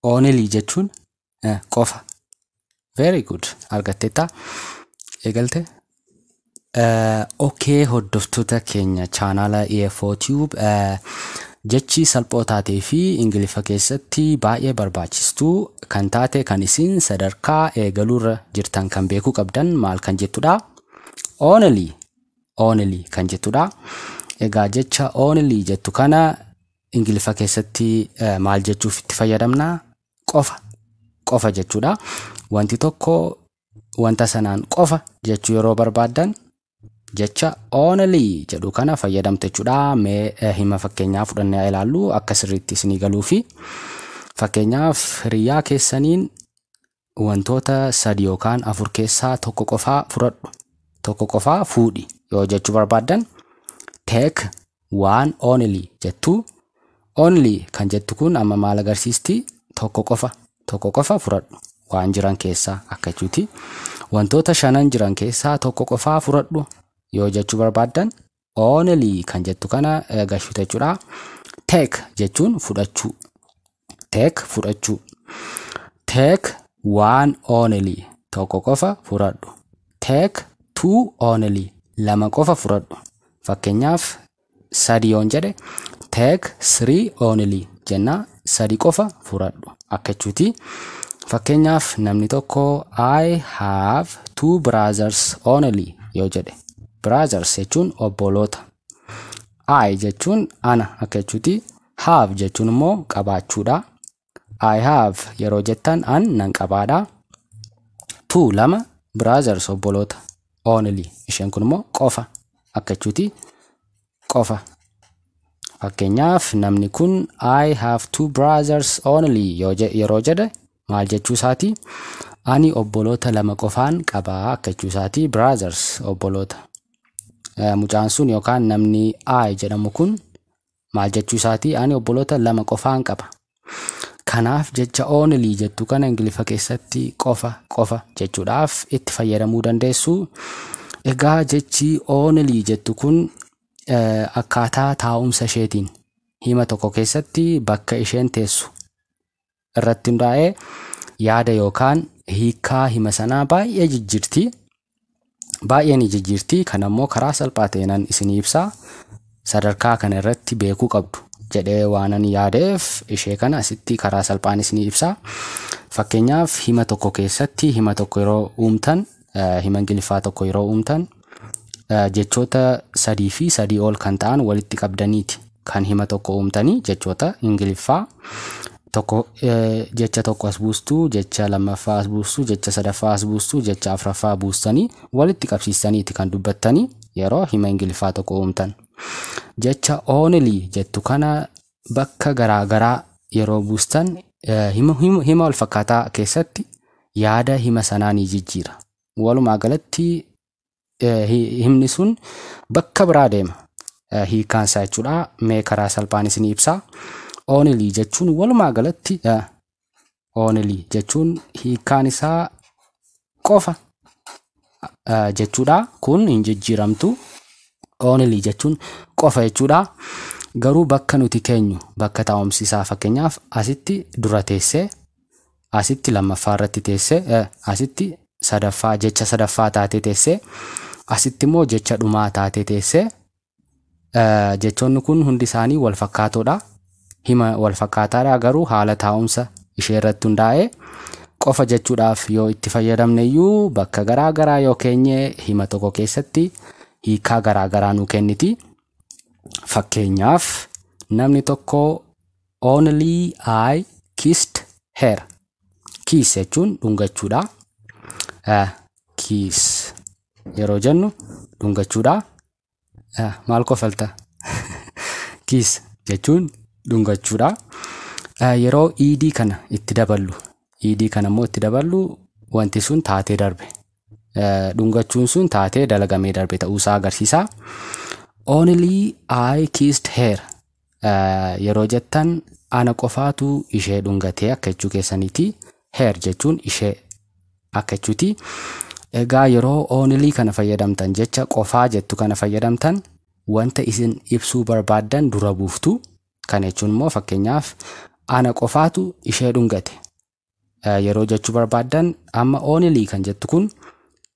Only jechuun qofa. Very good. Argatteetta. Eegalte. Okay, hordoftoota keenya chaanaala EFO Tube, jechi salphoo taatee fi Ingiliffa keessatti baay'ee barbaachistuu kan taate, kan isin sadarkaa eegaluurra jirtan kan beekuu qabdan maal kan jettudha? Only, only kan jettudha. Egaa jecha only jettu kana Ingiliffa keessatti maal jechuuf itti fayyadamna? Qofa, qofa jechuudha. Wanti tokko wanta sanaan qofa jechuu yeroo barbaaddan jecha only jedhu kana fayyadamtu jechuudha. Mee hima fakkeenyaa fudhannee ilaallu akka sirriitti isinii galuu fi fakkeenyaaf hiriyaa keessaniin wantoota sadi yookaan afur keessaa tokko qofaa fudhadhu, tokko qofaa fuudhi yoo jechuu barbaaddan, take one only jettu. Only kan jettu kun amma maal agarsiisti? Tokko qofa, tokko qofa fudhadhu waan jiran keessaa akka jechuuti. Wantoota shanan jiran keessaa tokko qofaa fudhadhu yoo jechuu barbaaddan, only kan jettu kana gashuutu jechuudha. Take jechuun fudhachuu. Take fudhachuu. Take one only, tokko qofa fudhadhu. Take two only, lama qofa fudhadhu. Fakkeenyaaf sadi yoon jedhe, take three only jenna, sadi qofa fudhadhu akka jechuuti. Fakkeenyaaf namni tokko "I have two brothers only" yoo jedhe, brothers jechuun obboloota. I jechuun ana akka jechuuti. Have jechuun immoo qabaachuudha. I have yeroo jettan an nan qabaadha. Two lama, brothers obboloota, only isheen kun immoo qofa akka jechuuti. Qofa. Fakkeenyaaf namni kun "I have two brothers only" yeroo jedhe maal jechuu isaati? Ani obboloota lama qofaan qabaa akka jechuu isaati. Brothers obboloota. Mucaan sun yookaan namni I jedhamu kun maal jechuu isaati? Ani obboloota lama qofaan qaba. Kanaaf jecha only jettu kana Ingiliffa keessatti qofa, qofa jechuudhaaf itti fayyadamuu dandeessu. Egaa jechi only jettu kun akkaataa taa'umsa isheetiin hima tokko keessatti bakka isheen teessu irratti hundaa'ee yaada yookaan hiikaa hima sanaa baay'ee jijjiirti. Baay'ee ni jijjiirti. Kan ammoo karaa salphaa ta'een isinii ibsa. Sadarkaa kana irratti beekuu qabdu jedhee waanan yaadeef ishee kana asitti karaa salphaan isinii ibsa. Fakkeenyaaf hima tokko keessatti, hima tokko yeroo uumtan, hima Ingiliffaa tokko yeroo uumtan, jechoota sadii fi sadii ol kan ta'an walitti qabdaniiti kan hima tokko uumtanii. Jechoota Ingiliffaa tokko, jecha tokko as buustuu, jecha lammaffaa as buustuu, jecha sadaffaa as buustuu, jecha afuraffaa buustanii walitti qabsiistaniiti kan dubbattanii yeroo hima Ingiliffaa tokko uumtan. Jecha only jettu kana bakka garaa garaa yeroo buustan hima wal fakkaataa keessatti yaada hima sanaa ni jijjiira. Walumaa galatti himni sun bakka biraa deema. Hiikkaan isaa jechuudha. Mee karaa salphaan isinii ibsaa. Only jechuun walumaa galatti, only jechuun hiikkaan isaa qofa jechuudha. Kun hin jijjiiramtu. Only jechuun qofa jechuudha. Garuu bakka nuti keenyu, bakka taa'umsi isaa, fakkeenyaaf asitti dura teessee, asitti lammaffaa irratti teessee, asitti sadaffaa, jecha sadaffaa taatee teessee, asitti immoo jecha dhumaa taatee teessee, jechoonni kun hundi isaanii wal fakkaatoodha. Hima wal fakkaataadha, garuu haala taa'umsa ishee irratti hundaa'ee qofa jechuudhaaf yoo itti fayyadamne iyyuu bakka garaa garaa yoo keenye hima tokko keessatti hiikaa garaa garaa nuu kenniti. Fakkeenyaaf namni tokko "Only I kissed her." Kiss jechuun dhungachuudha. Kiss yeroo jennu dhungachuudha. Maal kofalta? Kiss jechuun dhungachuudha. Yeroo ed kana itti daballu, ed kana immoo itti daballu, wanti sun taatee darbe. Dhungachuun sun taatee dalagamee darbe ta'uusaa agarsiisa. "Only I kissed her" yeroo jettan ana qofaatu ishee dhungatee akka jechuu keessaniiti. Her jechuun ishee akka jechuuti. Egaa yeroo only kana fayyadamtan, jecha qofaa jettu kana fayyadamtan, wanta isin ibsuu barbaaddan dura buuftu. Kana jechuun immoo fakkeenyaaf Ana qofaatu ishee dhungate. Yeroo jechuu barbaaddan amma only kan jettu kun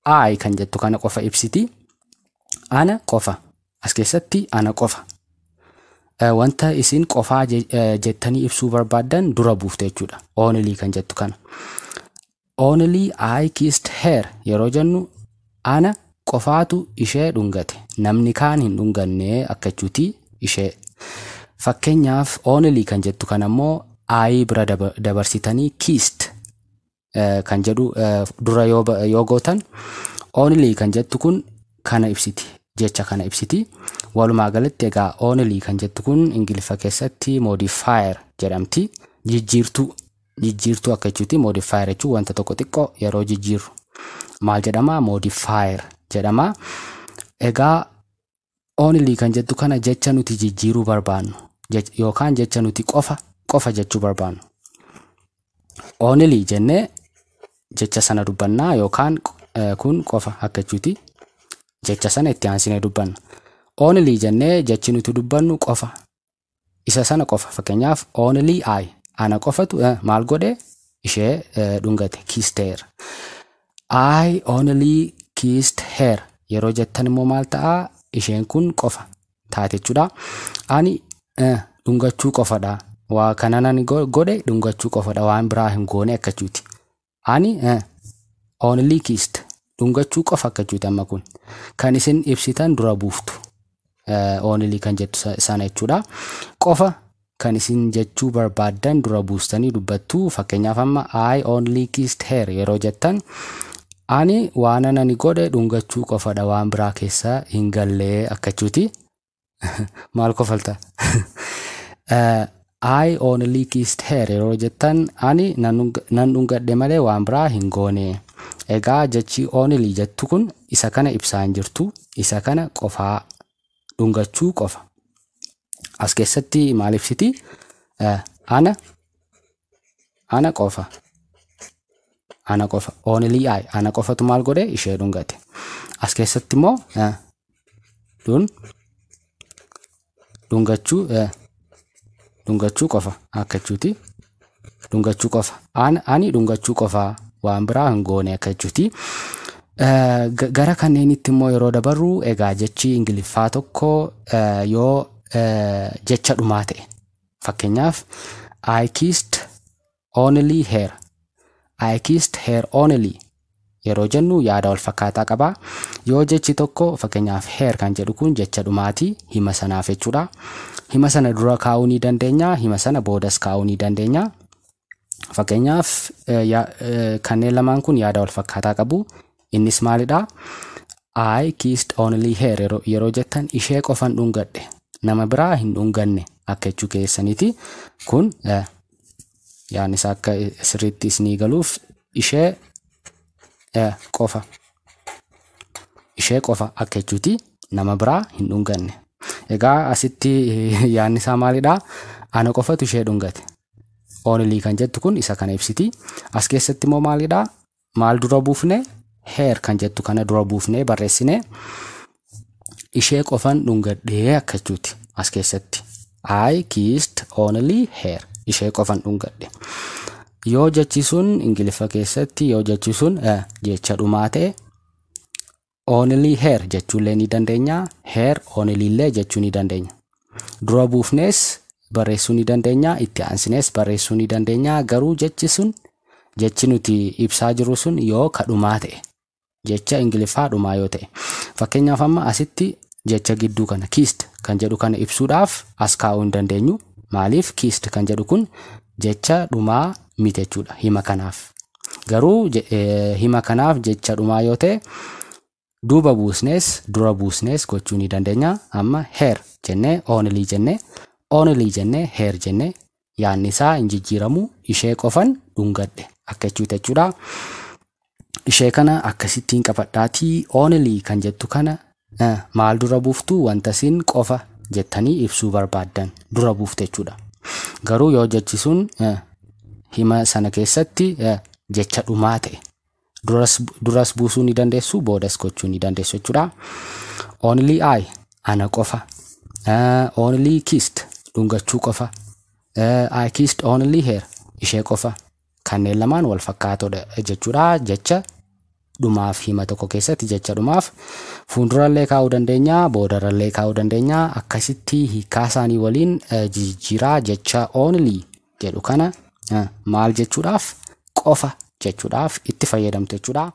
I kan jettu kana qofa ibsiti. Ana qofa. As keessatti ana qofa. Wanta isin qofaa jettanii ibsuu barbaaddan dura buufte jechuudha. Only kan jettu kana. Only I kissed her yeroo jennu ana qofaatu ishee dhungate. Namni kaan hin dhunganne akka jechuuti ishee. Fakkeenyaaf, only kan jettu kana immoo I bira dabarsitanii kissed kan jedhu dura yoo gootan, only kan jettu kun kana ibsiti. Jecha kana ibsiti. Walumaa galatti egaa only kan jettu kun Ingiliffa keessatti modifier jedhamti. Jijjiirtuu, jijjiirtuu akka jechuuti. Modifier jechuun wanta tokko xiqqoo yeroo jijjiirru maal jedhama? Modifier jedhama. Egaa only kan jettu kana jecha nuti jijjiiruu barbaannu yookaan jecha nuti qofa qofa jechuu barbaannu. Only jennee jecha sana dubbannaa yookaan kun qofa akka jechuuti. Jecha sana itti aansinee dubbanna. Only jennee jechi nuti dubbannu qofa. Isa sana qofa. Fakkeenyaaf, only I, ana qofatu maal godhe? Ishee dhungate, kissed her. I only kissed her yeroo jettan immoo maal ta'a? Isheen kun qofa taate jechuudha. Ani dhungachuu qofadha. Waa kanan ani godhe dhungachuu qofadha, waan biraa hin goone akka jechuuti. Ani only kissed, dhungachuu qofa akka jechuuti amma kun. Kan isin ibsitan dura buuftu. Only kan jettu sana jechuudha. Qofa kan isin jechuu barbaaddan dura buustanii dubbattu. Fakkeenyaaf, amma I only kissed her yeroo jettan ani waan ani godhe dhungachuu qofadha, waan biraa keessa hin gallee akka jechuuti. Maal kofalta? I only kissed her yeroo jettan ani nan dhungadhe malee waan biraa hin goone. Egaa jechi only jettu kun isa kana ibsaa hin jirtu. Isa kana qofaa, dhungachuu qofa. As keessatti maal ibsiti? Ana qofa. Ana qofa. Only I, ana qofatu maal godhe? Ishee dhungate. As keessatti immoo dhungachuu qofa akka jechuuti. Dhungachuu qofa. Ani dhungachuu qofa, waan biraa hin goone akka jechuuti. Gara kanneenitti immoo yeroo dabarru, egaa jechi Ingiliffaa tokko yoo jecha dhumaa ta'e, fakkeenyaaf, I kissed only her, I kissed her only yeroo jennu yaada wal fakkaataa qaba. Yoo jechi tokko, fakkeenyaaf, her kan jedhu kun jecha dhumaati hima sanaaf jechuudha. Hima sana dura kaa'uu ni dandeenya, hima sana boodas kaa'uu ni dandeenya. Fakkeenyaaf, kanneen lamaan kun yaada wal fakkaataa qabu. Innis maalidha? I kissed only her yeroo jettan ishee qofan dhungadhe, nama biraa hin dhunganne akka jechuu keessaniiti. Kun yaadni isaa akka sirriitti isinii galuuf ishee qofa, ishee qofa akka jechuuti, nama biraa hin dhunganne. Egaa asitti yaadni isaa maalidha? Ana qofatu ishee dhungate. Only kan jettu kun isa kana ibsiti. As keessatti immoo maalidha? Maal dura buufne? Her kan jettu kana dura buufnee barreessine, ishee qofan dhungadhee akka jechuuti as keessatti. I kissed only her. Ishee qofan dhungadhe. Yoo jechi sun Ingiliffa keessatti, yoo jechi sun jecha dhumaa ta'e, only her jechuullee ni dandeenya. Her only illee jechuu ni dandeenya. Dura buufnees barreessuu ni dandeenya. Itti aansinees barreessuu ni dandeenya. Garuu jechi sun, jechi nuti ibsaa jirru sun yoo ka dhumaa ta'e, jecha Ingiliffaa dhumaa yoo ta'e, fakkeenyaaf, amma asitti jecha gidduu kana, kissed kan jedhu kana ibsuudhaaf as kaa'uu hin dandeenyu. Maaliif? Kissed kan jedhu kun jecha dhumaa miti jechuudha hima kanaaf. Garuu hima kanaaf jecha dhumaa yoo ta'e, duuba buusnees dura buusnees gochuu ni dandeenya. Amma her jennee only jennee, only jennee her jennee, yaadni isaa hin jijjiiramu, ishee qofan dhungadhe akka jechuuti jechuudha. Ishee kana akkasittiin qabadhaatii, only kan jettu kana maal dura buuftu? Wanta isin qofa jettanii ibsuu barbaaddan dura buufte jechuudha. Garuu yoo jechi sun hima sana keessatti jecha dhumaa ta'e, duras buusuu ni dandeessu, boodas gochuu ni dandeessu jechuudha. Only I, ana qofa. Only kissed, dhungachuu qofa. I kissed only her, ishee qofa. Kanneen lamaan wal fakkaatoodha jechuudha. Jecha dhumaaf hima tokko keessatti jecha dhumaaf fuuldurallee kaa'uu dandeenya, boodarrallee kaa'uu dandeenya. Akkasitti hiikaa isaanii waliin jijjiiraa jecha only jedhu kana maal jechuudhaaf? Qofa jechuudhaaf itti fayyadamtu jechuudha.